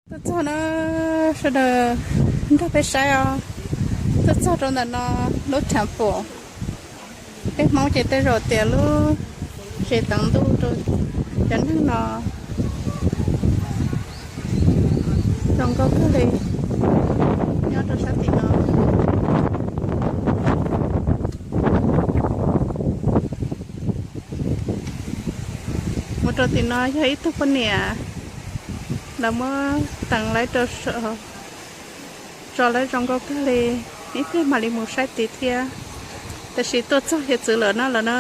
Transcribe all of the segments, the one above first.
Tuaj txog na, sawv daws nrog peb saib os. Tuaj txog rau ntawm no, lub temple. Peb Hmoob ces tej zaum tias lub tsev teev ntuj rau cov neeg no. Zoo nkauj kawg li, nyob rau sab tim no. Mus rau tim no yog ib tug poj niam, lawv muab teev lawv rau, tso lawv zoo nkauj kawg li. Ib pliag mam li mus saib tid thiab, tab sis tuaj txog hiav txwv lawm no lawm na,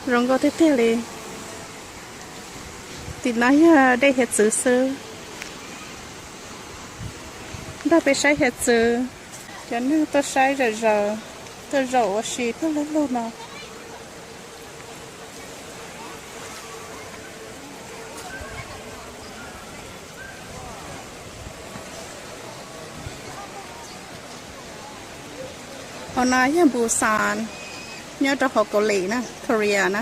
zoo nkauj tiag tiag li. Tim no yog dej hiav txwv xwb, nrog peb saib hiav txwv. Cov neeg tuaj saib zom zaws, tuaj zaum ua si pawg lug lug no. Hauv no yog Busan, nyob rau hauv Kaus Lim na, Korea na.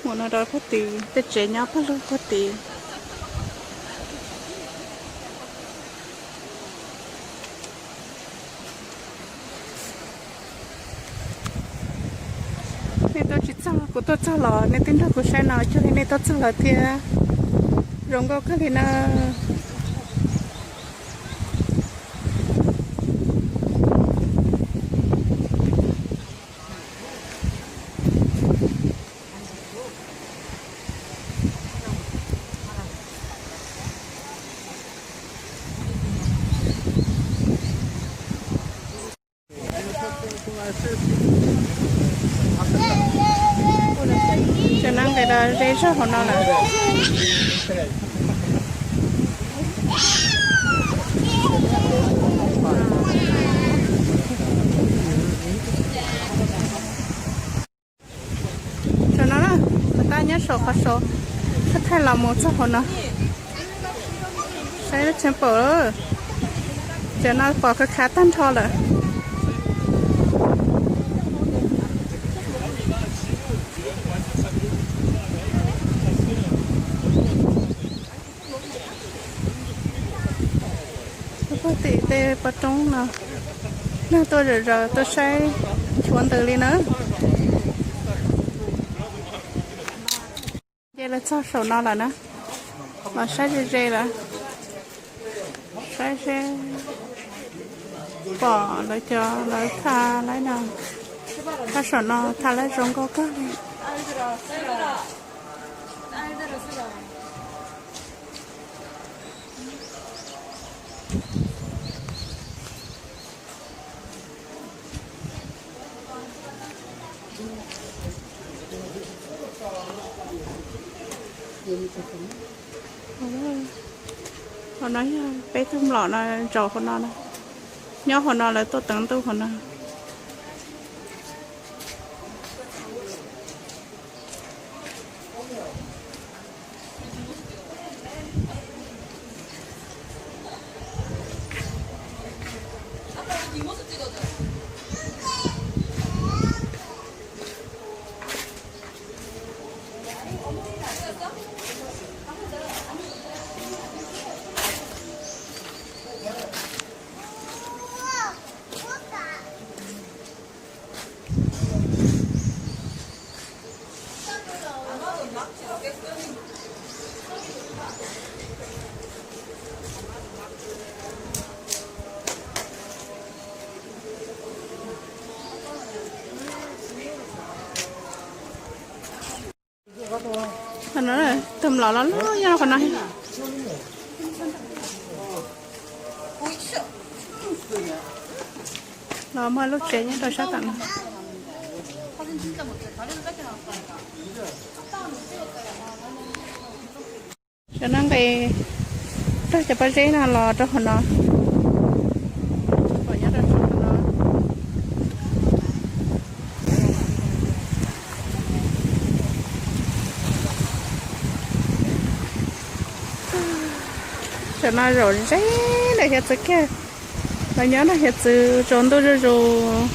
Mus no rau puag tid, tej tsev nyob pawg lug puag tid. Nej tuaj tsis txog, kuv tuaj txog los nej twb nrog kuv saib no, cuag li nej tuaj txog lawm thiab. Zoo nkauj kawg li na. Cov neeg nqis los ze zog hauv no lawm. Saum no na, puas tab nyob saum qhov saud, thaij thaij los mus txog hauv no. Saib tseem pom, cov no pom khav khav tag nrho lawm. Puag tim tej pov roob no, neeg tuaj zom zaws tuaj saib tshuav ntws li na. Ces lawv txog saum no lawm na, los saib ze ze lawm, saib seb pom lawv cov lawv tha lawv no, tha saum no tha lawv zoo nkauj kawg li. Hauv no yog peb tug mlom no zaum hauv no, nyob hauv no lawv tuaj teev ntuj hauv no. Tus mlom los loj nyob qhov no. Los muaj lub tsev nyob rau sab tom no. Cov no nqis raug cov pob zeb no los rau hauv no. Cov no zaum ze ntawm hiav txwv kiag, lawv nyob nrog hiav txwv tsaus ntuj zuj zus,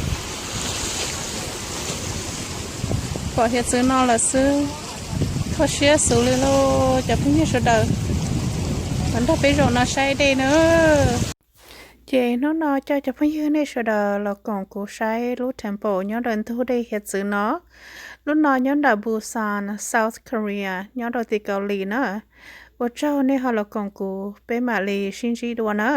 pom hiav txwv no lawm xwb. Kho siab xus li lauj cov phooj ywg sawv daws, los nrog peb zaum no saib dej na. Ces hnub no coj cov phooj ywg nej sawv daws los koom kuv saib lub temple nyob rau ntug dej hiav txwv no. Lub no nyob nram Busan, South Korea, nyob rau tim Kaus Lim na. Ua tsaug nej ho los koom kuv, peb mam li sib ntsib dua na.